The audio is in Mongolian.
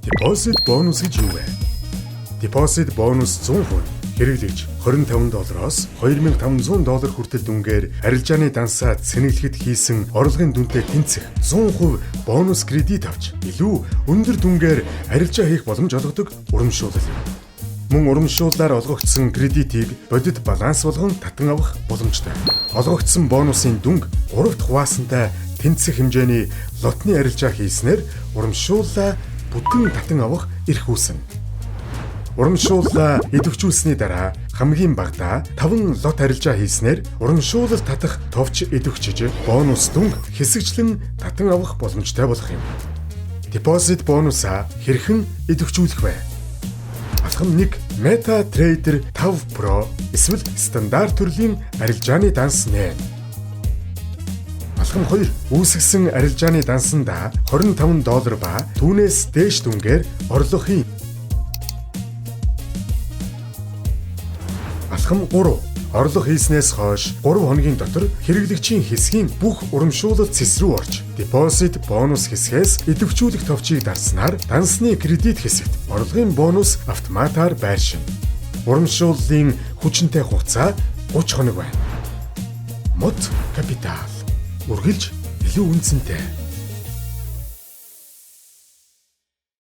Deposit бонус гэж юу вэ? Deposit бонус 100%, хэрэглэгч 25 доллароос 2500 доллар хүртэл дүнгээр арилжааны дансаа цэнэглэхэд хийсэн орлогын дүнтэй тэнцэх 100% бонус кредит авч илүү өндөр дүнгээр арилжаа хийх боломж олгодог урамшуулал юм. Мөн урамшууллаар олгогдсон кредитийг бодит баланс болгон татан авах боломжтой. Олгогдсон бонусын дүнг 3-т хуваасантай тэнцэх хэмжээний лотны арилжаа хийснээр урамшууллаа бүтэн татан авах эрх үүснэ. Урамшууллаа идэвхжүүлсэний дараа хамгийн багадаа 5 лот арилжаа хийснээр урамшуулал татах товч идэвхжиж, бонус дүнг хэсэгчлэн татан авах боломжтой болох юм. Deposit бонусаа хэрхэн идэвхжүүлэх вэ? Алхам 1: MetaTrader 5 Pro эсвэл стандарт төрлийн арилжааны данс 8. Алхам 2: Үүсгэсэн арилжааны дансандаа 25 доллар ба түүнээс дээш дүнгээр орлого хий. Алхам 3: Орлого хийснээс хойш 3 хоногийн дотор хэрэглэгчийн хэсгийн бүх урамшуулал цэс рүү орж, deposit бонус хэсгээс идэвхжүүлэх товчийг дарснаар дансны кредит хэсэгт орлогын бонус автоматар байршина. Урамшууллын хүчинтэй хугацаа 30 хоног байна. Мод Капитал. Үргэлж илүү үнэ цэнтэй.